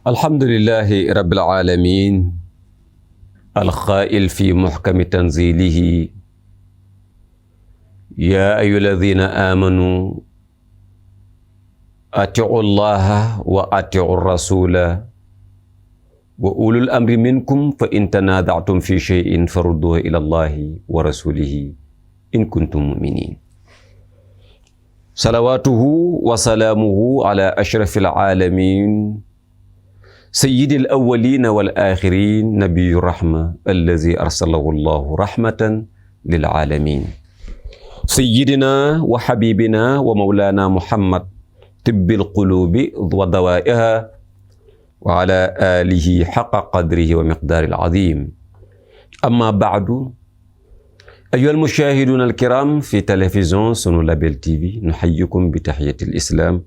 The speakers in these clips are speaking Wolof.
alhamdulillahi rabbil alamin alqaa'il fi muhkami tanzilihi ya ayyuhalladhina amanu ati'u llaha wa ati'u rasula wa ulul amri minkum fa in tanaza'tum fi shay'in farudduhu ila allahi wa rasulihi in kuntum mu'minin. Salawatuhu wa salamuhu ala ashrafil alamin sayyidil awwalina wal akhirin nabiyyu rahma allazi arsalahu allahu rahmatan lil alamin sayyidina wa habibina wa maulana muhammad tibbil qulubi wa dawaiha wa ala alihi haqqa qadrihi wa miqdaril azim. Amma ba'du, ayyuhal mushahiduna al-kiram fi télévision Sunu Label TV, nuhayyikum bi tahiyatil islam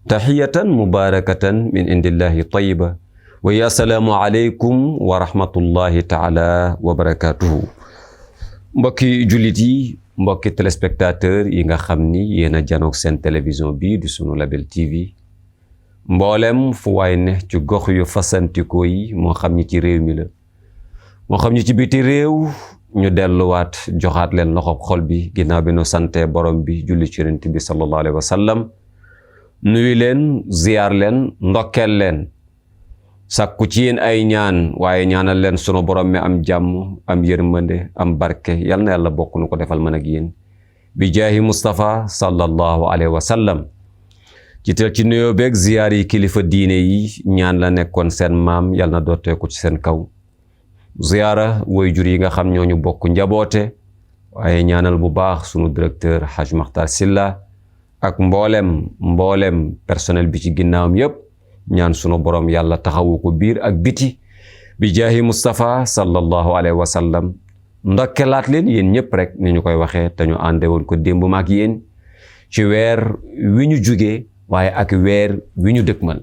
tahiyatan mubarakatan min indillahi tayyiba wa ya salaamu aleykum wa rahmatullahi taala wa barakatuhu. Mbokki jullit yi, mbokki téléspectateur yi nga xam ni yéen a janook seen télévision bii di Sunu Label TV, mboolem fu waay ne ci gox yu fasantikoo yi, moo xam ñi ci réew mi la moo xam ñi ci biti réew, ñu delluwaat joxaat leen loxob xol bi ginnaaw bi nu sante borom bi julli ci Yonent bi sallallahu alayhi wa sallam, nuyu leen, ziyaar leen, ndokkeel leen, sàkku ci yéen ay ñaan, waaye ñaanal leen sunu borom mi am jàmm, am yërmande, am barke, yal na yàlla bokk nu ko defal man ak yéen bi jaahi Mustafa sallallahu alayhi wa sallam. jiital ci nuyoo beeg ziyaar yi kilifa diine yi, ñaan la nekkoon seen maam yal na dooteeku ci seen kaw. ziyaara waajur yi nga xam ñoo ñu bokk njaboote, waaye ñaanal bu baax sunu directeur Haj Makhtar Silla ak mboolem personnel bi ci ginnaawam yépp, ñaan sunu borom yàlla taxawu ko biir ak biti bi jaahi Mustafa sallallahu alayhi wa sallam. ndokkelaat leen yéen ñëpp rek ni ñu koy waxee te ñu ànde woon ko démb maak yéen ci weer wi ñu jugee, waaye ak weer wi ñu dëkkmal.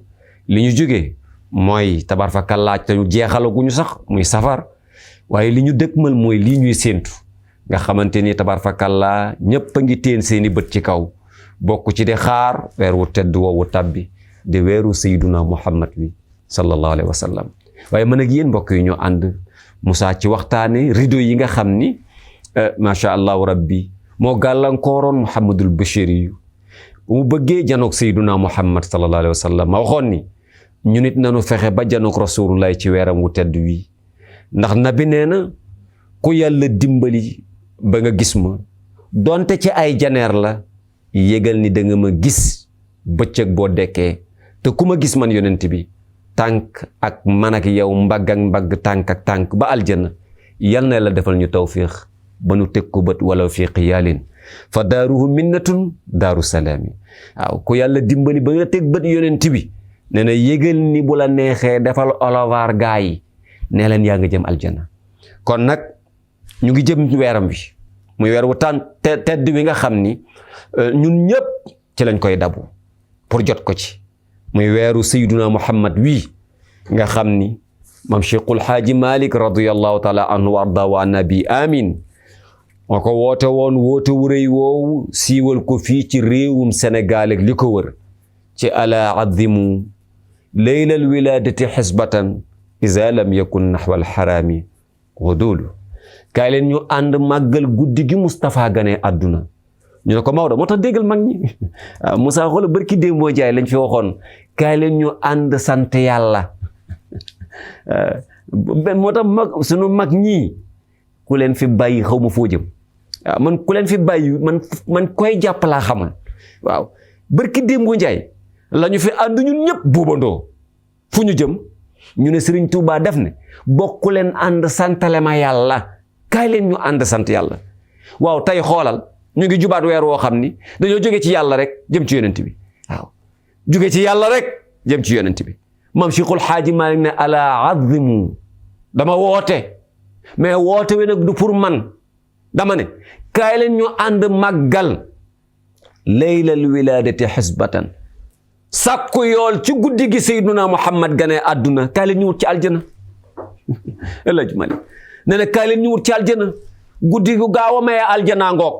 li ñu jugee mooy tabarfakallaa te ñu jeexalaguñu sax muy safar, waaye li ñu dëkkmal mooy lii ñuy séentu nga xamante ni tabarfakallaa ñëpp a ngi teen seeni bët ci kaw, bokk ci di xaar weer wu tedd woowu tàbbi di weeru sayyiduna muhammad wi sallallahu alayhi wa sallam. waaye mën ak yéen mbokk yi ñu ànd Moussa ci waxtaane rido yi nga xam ni macha allahu rabbi moo gàllankooroon Muhammadul Bashiri yu mu bëggee janook sayyiduna muhammad sallallahu alayhi wa sallam. ma waxoon ni ñu nit nanu fexe ba janook rasulullah ci weeram wu tedd wi, ndax nabi nee na ku yàlla dimbali ba nga gis ma donte ci ay janeer la, yégal ni da nga ma gis bëccëg boo dekkee, te ku ma gis man yonent bi tànk ak man ak yow, mbagg ak mbagg, tànk ak tànk ba aljanna. yal na la defal ñu tawfiix ba nu teg ko bët wala fi qiyaalin fa daaruhu minnatun daaru salaami. waaw ku yàlla dimbali ba nga teg bët yonent bi, nee na yégal ni bu la neexee defal olovaar gaa yi, nee leen yaa nga jëm aljanna. kon nag ñu ngi jëm weeram wi, muy weer wu tedd wi nga xam ni ñun ñëpp ci lañ koy dabu pour jot ko ci, muy weeru sayyiduna muhammad wii nga xam ni mam Cheikhul Haaji Malik radiyallahu taala anhu wa arda wa nabi amin moo ko woote woon woote wu rëy woowu, siiwal ko fii ci réewum Sénégal ak li ko wër ci ala azimu laylal wiladati xisbatan iza lam yakun naxwal xaraami wadoolu. kaay leen ñu ànd màggal guddi gi Moustapha gane àdduna. ñu ne ko Maodo moo tax déggal mag ñi Moussa xoola barki démboo jaay lañ fi waxoon kaay leen ñu ànd sant yàlla. moo tax sunu mag ñii ku leen fi bàyyi xaw ma foo jëm. waaw man ku leen fi bàyyi man koy jàpp laa xamal. waaw barki démboo njaay la ñu fi ànd ñun ñëpp buubandoo fu ñu jëm, ñu ne Serigne Touba def ne bokku leen ànd santale ma yàlla, kaay leen ñu ànd sant yàlla. waaw tey xoolal ñu ngi jubaat weer woo xam ni dañoo jóge ci yàlla rek jëm ci yonent bi. waaw jóge ci yàlla rek jëm ci yonent bi. maam Cheikhul Haaji Maalik ne ala azimu, dama woote, mais woote we nag du pour man, dama ne kaay leen ñu ànd màggal laylal wiladati xisbatan, sàkku yool ci guddi gi sayyiduna muhammad gane àdduna. kaay leen ñu wut ci aljana. El Hadj Malick nee na kaay leen ñu wut ci aljana. guddi gu gaaw a maye aljana ngoog,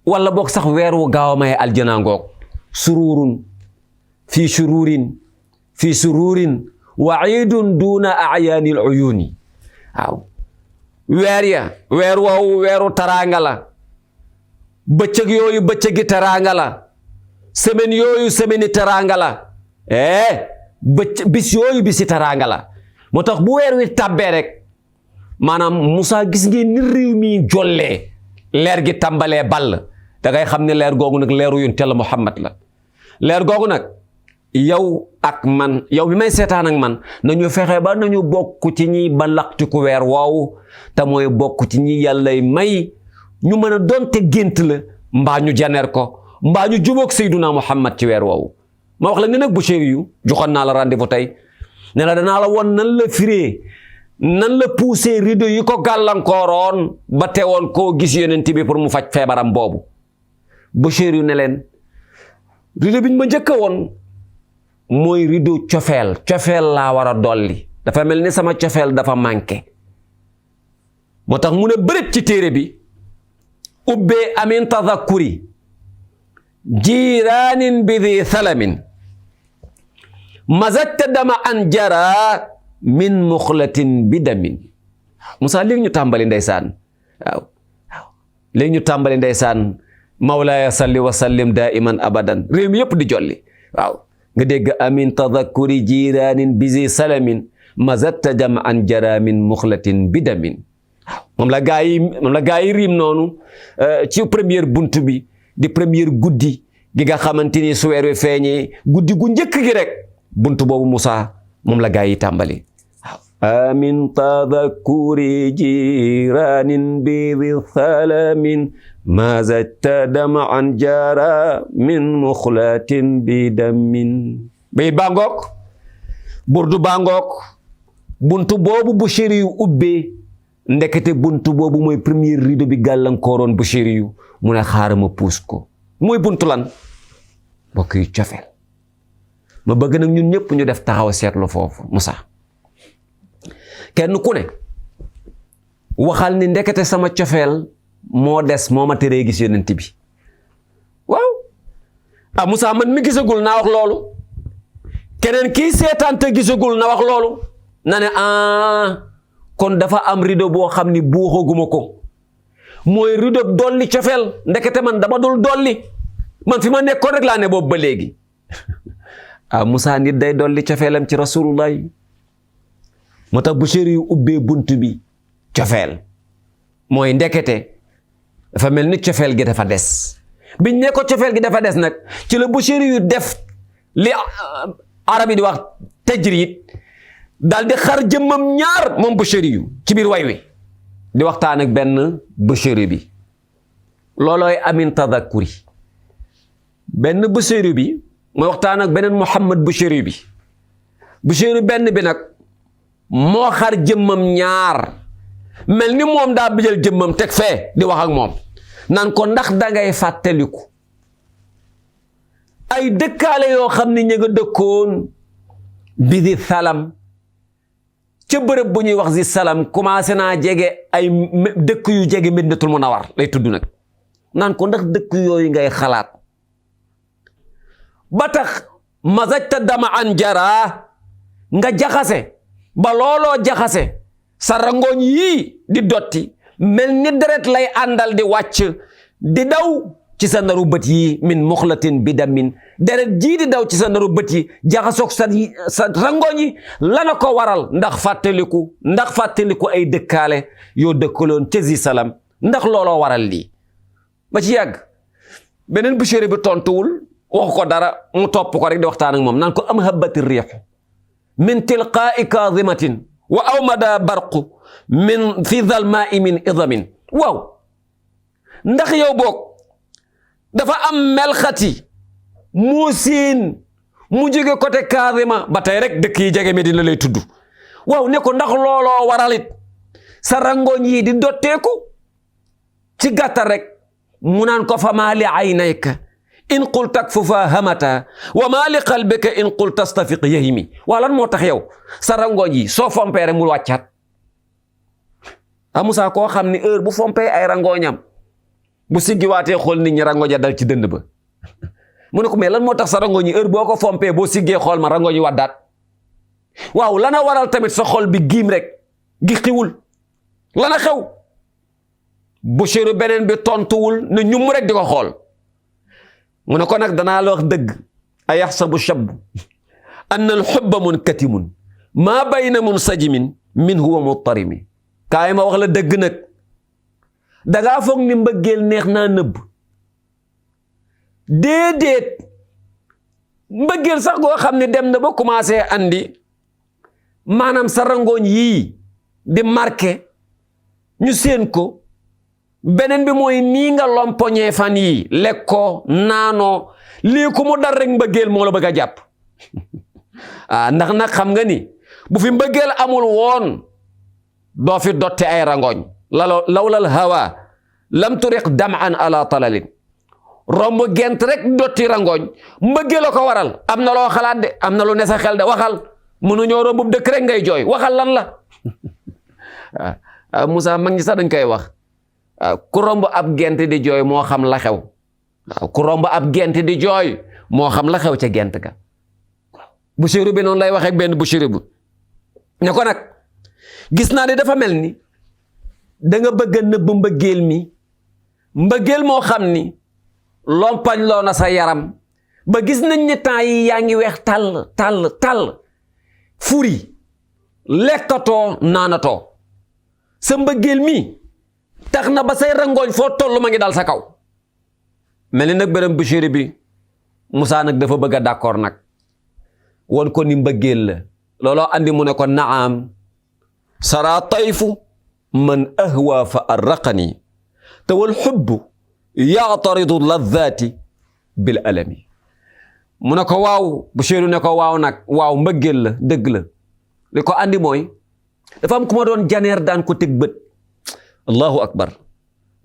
wala boog sax weer wu gaaw a maye aljana ngoog. sururun fii sururin fi sururin wa iidun duuna ayaanil uyuuni waaw weer woowu weeru taraanga la bëccëg yooyu bëccëgi taraanga la semaine yooyu semaine taraanga la bis yooyu bisi taraanga la moo tax bu weer wi tàbbee rek maanaam Moussa gis ngeen ni réew mi jollee leer gi tàmbalee ball da ngay xam ne leer googu nag leeru yonent Yàlla Muhammad la leer googu nag yow ak man yow bi may seetaan ak man nañu fexe ba nañu bokk ci ñi ba laqtiku weer woowu te mooy bokk ci ñi yàllay may ñu mën a doonte gént la mbaa ñu janeer ko mbaa ñu jubóog Seyduna Muhammad ci weer woowu ma wax la ne nag Bouchayri yu joxoon naa la rendez-vous tey ne la danaa la won nan la firee nan la poussé rideau yi ko gàllankooroon ba teewoon koo gis yonent bi pour mu faj feebaram boobu Bouchayri yu ne leen rideau bi ñu ma njëkk woon mooy rideau cofeel laa war a dolli dafa mel ni sama cofeel dafa manqué moo tax mu ne bërit ci téere bi ubbee amin tadhakkuri jiiraanin bi di thalamin mazajta dama an jara min muxlatin bi damin Moussa léegi ñu tàmbali ndeysaan waaw léegi ñu tàmbali ndeysaan mawlaaya salli wa sallim daiman abadan réew mi yëpp di jolli waaw nga dégg amin tadhakkuri jiiraanin bi di salamin mazajta dama an jara min muxlatin bi damin moom la gaa yi riim noonu ci première bunt bi di première guddi gi nga xamante ni su weer wi feeñee guddi gu njëkk gi rek bunt boobu Moussa moom la gaa yi tàmbali amin tadhakkuri jiranin bi thalamin mazajta dam'an jara min mukhlatin bi damin bayit baa ngoog burdu baa ngoog buntu boobu Bouchayri yu ubbee ndekete buntu boobu mooy premier rideau bi gàllankooroon Bouchayri yu mu ne xaaral ma puus ko mooy buntu lan mbokk yu cofeel ma bëgg nag ñun ñëpp ñu def taxaw seetlu foofu Moussa kenn ku ne waxal ni ndekete sama cofeel moo des moo ma teree gis yonent bi waaw Moussa man mi gisagul naa wax loolu keneen kii seetaan te gisagul na wax loolu na ne kon dafa am rideau boo xam ni buuxaguma ko mooy rideau dolli cofeel ndekete man dama dul dolli man fi ma nekkoon rek laa ne boobu ba léegi Moussa nit day dolli cofeelam ci rasulullah moo tax Bouchayri yu ubbee bunt bi cofeel mooy ndekete dafa mel ni cofeel gi dafa des biñ ne ko cofeel gi dafa des nag ci la Bouchayri yu def li arab yi di wax tajrid daal di xar jëmmam ñaar moom Bouchayri yu ci biir way wi di waxtaan ak benn Bouchayri bi loolooy amin tadhakkuri benn Bouchayri bi mooy waxtaan ak beneen Muhammad Bouchayri bi Bouchayri benn bi nag moo xar jëmmam ñaar mel ni moom daa bijal jëmmam teg fee di wax ak moom naan ko ndax dangay fàttaliku ay dëkkaale yoo xam ne ña nga dëkkoon bi di salam ca bërëb bu ñuy wax si salam commencé naa jege ay dëkk yu jege Madinatul Munawwar lay tudd nag naan ko ndax dëkk yooyu ngay xalaat ba tax mazajta dama an jara nga jaxase ba looloo jaxase sa rangooñ yii di dotti mel ni deret lay àndal di wàcc di daw ci sa naru bët yi min muxlatin bi damin deret jii di daw ci sa naru bët yi jaxasoog sa rangooñ yi lana ko waral ndax fàttaliku ay dëkkaale yoo dëkkaloon ca zi salam ndax looloo waral lii ba ci yàgg beneen Bouchayri bi tontuwul waxu ko dara mu topp ko rek di waxtaan ak moom naan ko am habati riixu min tilqaa'i kaadimatin wa awmada barqu min fi zalmaa'i min idamin waaw ndax yow boog dafa am melxati mu siin mu jóge côté Kaadima ba tey rek dëkk yi jege Medina lay tudd waaw ne ko ndax looloo waralit sa rangoñ yi di dotteeku ci gàttal rek mu naan ko fa maa li aynayka in qul takfufa hamata wa maa li qalbika in qul tastafiq yahimi waaw lan moo tax yow sa rangoñ yi soo fompee rek mu wàccaat Moussa koo xam ni heure bu fompee ay rangoñam bu siggiwaatee xool nit ñi rangoña dal ci dënd ba mu ne ko mais lan moo tax sa rangoñ yi heure boo ko fompee boo siggee xool ma rangoñ yi waddaat waaw lana waral tamit sa xol bi giim rek gi xiwul lana xew Bushiru beneen bi tontuwul ne ñum rek di ko xool mu ne ko nag danaa la wax dëgg a yaxsabu shabu anna al xubba munkatimun maa bayna munsajimin min huwa muttarimi kaay ma wax la dëgg nag dangaa foog ni mbëggeel neex naa nëbb déedéet mbëggeel sax goo xam ne dem na ba commencé andi maanaam sa rangooñ yii di marqué ñu seen ko beneen bi mooy nii nga lompoñee fan yii lekkoo naanoo lii ku mu dar rek mbëggeel moo la bëgg a jàpp ndax nag xam nga ni bu fi mbëggeel amul woon doo fi dotte ay rangooñ lawlal hawa lam turiq dam'an ala talalin romb gent rek dotti rangooñ mbëggeel la ko waral am na loo xalaat de am na lu ne sa xel de waxal mënu ñoo romb dëkk rek ngay jooy waxal lan la Moussa mag ñi sax dañ koy wax ku romb ab gent di jooy moo xam la xew ku romb ab gent di jooy moo xam la xew ca gent ga Bushiru bi noonu lay waxee benn Bushiru bu ne ko nag gis naa ne dafa mel ni da nga bëgg a nëbb mbëggeel moo xam ni lompañ loo na sa yaram ba gis nañ ne temps yi yaa ngi weex tàll furi lekkatoo naanatoo sa mbëggeel mi tax na ba say rangooñ foo toll ma ngi dal sa kaw mel ni nag beneen Bushiru bi Moussa nag dafa bëgg a d'accord nag won ko ni mbëggeel la looloo andi mu ne ko naam sara tayfu man ahwa fa arraqani te wal xubbu yaataridu laddaati bil alami mu ne ko waaw Bushiru ne ko waaw nag waaw mbëggeel la dëgg la li ko andi mooy dafa am ku ma doon janeer daan ko teg bët allahu akbar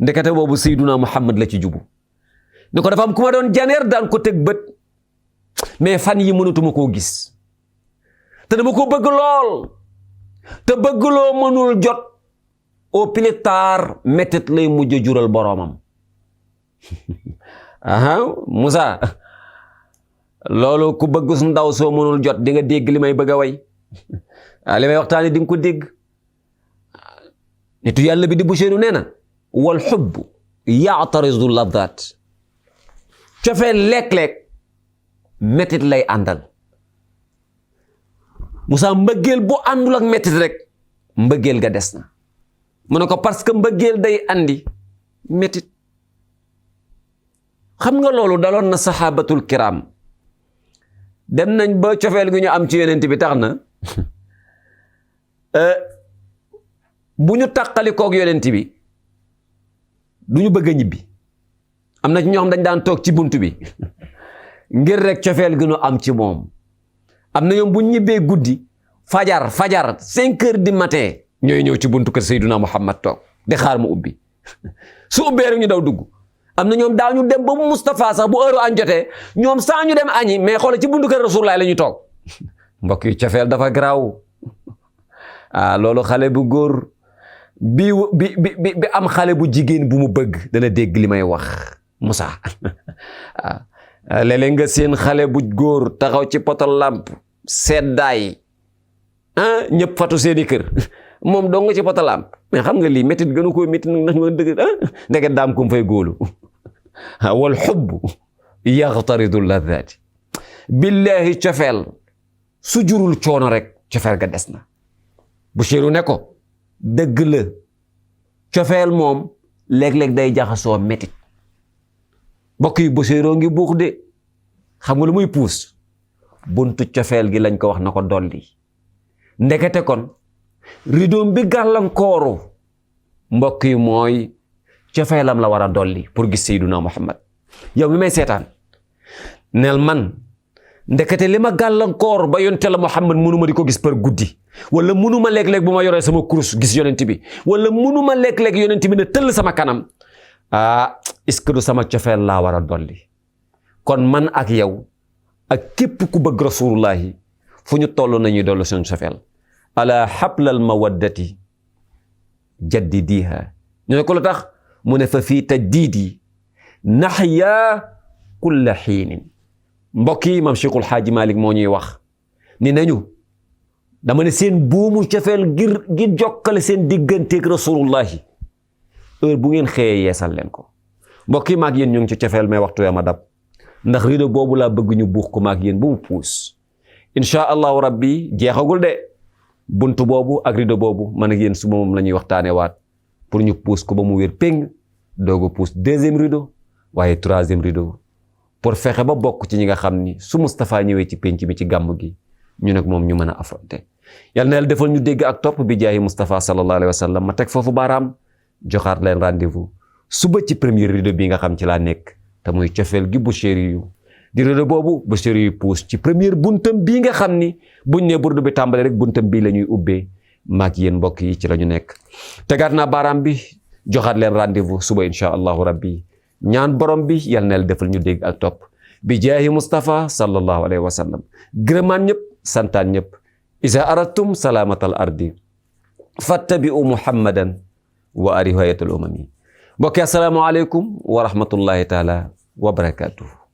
ndekete boobu Seyduna Muhammad la ci jubu ne ko dafa am ku ma doon janeer daan ko teg bët mais fan yi mënatuma koo gis te dama ko bëgg lool te bëggloo mënul jot au plus tard métit lay mujj jural boroomam Moussa loolu ku bëgg su ndaw soo mënul jot di nga dégg li may bëgg a way li may waxtaane di nga ko dégg nitu yàlla bi di Bushiru nee na wal xubbu yaataridu laddaat cofee lekk-lekk métit lay àndal Moussa mbëggeel bu àndul ak métit rek mbëggeel ga des na mu ne ko parce que mbëggeel day andi métit xam nga loolu daloon na saxaabatul kiram dem nañ ba cofeel gi ñu am ci yonent bi tax na bu ñu tàqalikoog yonent bi du ñu bëgg a ñibbi am na ci ñoo xam dañ daan toog ci buntu bi ngir rek cofeel gi ñu am ci moom am na ñoom bu ñibbee guddi fajar 5 heures du matin ñooy ñëw ci buntu kër Seyduna Muhammad toog di xaar mu ubbi su ubbee rek ñu daw dugg am na ñoom daaw ñu dem ba Moustapha sax bu heure añ jotee ñoom saa ñu dem añi mais xoole ci buntu kër Rasulullah la ñu toog mbokk yi cofeel dafa garaaw loolu xale bu góor bi am xale bu jigéen bu mu bëgg dana dégg li may wax Moussa léeg-léeg nga seen xale bu góor taxaw ci poto lamp seddaay ñëpp fatu seeni kër moom dong nga ci poto lamp mais xam nga lii métit gënu koo métti nag ndax nga dëgg ndeke daam ko fay góolu wal xubbu yaxtaridu laddaati billahi cofeel su jurul coono rek cofeel ga des na Bushiru ne ko dëgg la cofeel moom léeg-léeg day jaxasoo métit mbokk yi Bushiru ngi buux de xam nga lu muy puus buntu cofeel gi lañ ko wax na ko dolli ndekete kon ridoom bi gàllankooru mbokk yi mooy cofeelam la war a dolli pour gis Seyduna Muhammad yow mi may seetaan neel man ndekete li ma gàllankoor ba yonte la Muhammad mënuma di ko gis par guddi wala mënuma léeg-léeg bu ma yoree sama kurus gis yonent bi wala mënuma léeg-léeg yonent bi ne tëll sama kanam est-ce que du sama cofeel laa war a dolli kon man ak yow ak képp ku bëgg rasulullahi fu ñu toll nañuy dolli seen cofeel ala hablal mawaddati jaddidiha ñu ne ko lu tax mu ne fa fii tajdiidi naxya kulla xiinin mbokk yi maam Cheikhul Xaaji Malik moo ñuy wax ni nañu dama ne seen buumu cofeel gi jokkale seen digganteeg rasulullahi heure bu ngeen xëyee yeesal leen ko mbokk yi maag yéen ñu ngi ci cofeel mais waxtu ma dab ndax rido boobu laa bëgg ñu buux ko maag yéen bu mu puus insha allahu rabbi jeexagul de buntu boobu ak rido boobu man ak yéen suba moom la ñuy waxtaane waat pour ñu puus ko ba mu wér péng dooga puus deuxième rido waaye troisième rido pour fexe ba bokk ci ñi nga xam ni su Moustapha ñëwee ci pénc mi ci gàmm gi ñu nag moom ñu mën a affronter yal na yàlla defal ñu dégg ak topp bi jaayi Moustapha sallallahu alayhi wa sallam ma teg foofu baaraam joxaat leen rendez-vous suba ci premier rido bi nga xam ci laa nekk te muy cofeel gi Busiri yu di rido boobu Busiri yu puus ci première buntam bii nga xam ni buñ ne burdu bi tàmbale rek buntam bii la ñuy ubbee maag yéen mbokk yi ci la ñu nekk tegaat naa baaraam bi joxaat leen rendez-vous suba insha allahu rabbi ñaan borom bi yal na yàlla defal ñu dégg ak topp bi jaahi Mustafa sallallahu alayhi wa sallam gërëmaan ñëpp santaan ñëpp isa aradtum salamatal ardi fattabi'u muhammadan wa ali hayatul umami mbokk yi assalaamu aleykum wa rahmatullahi taala wa barakatuh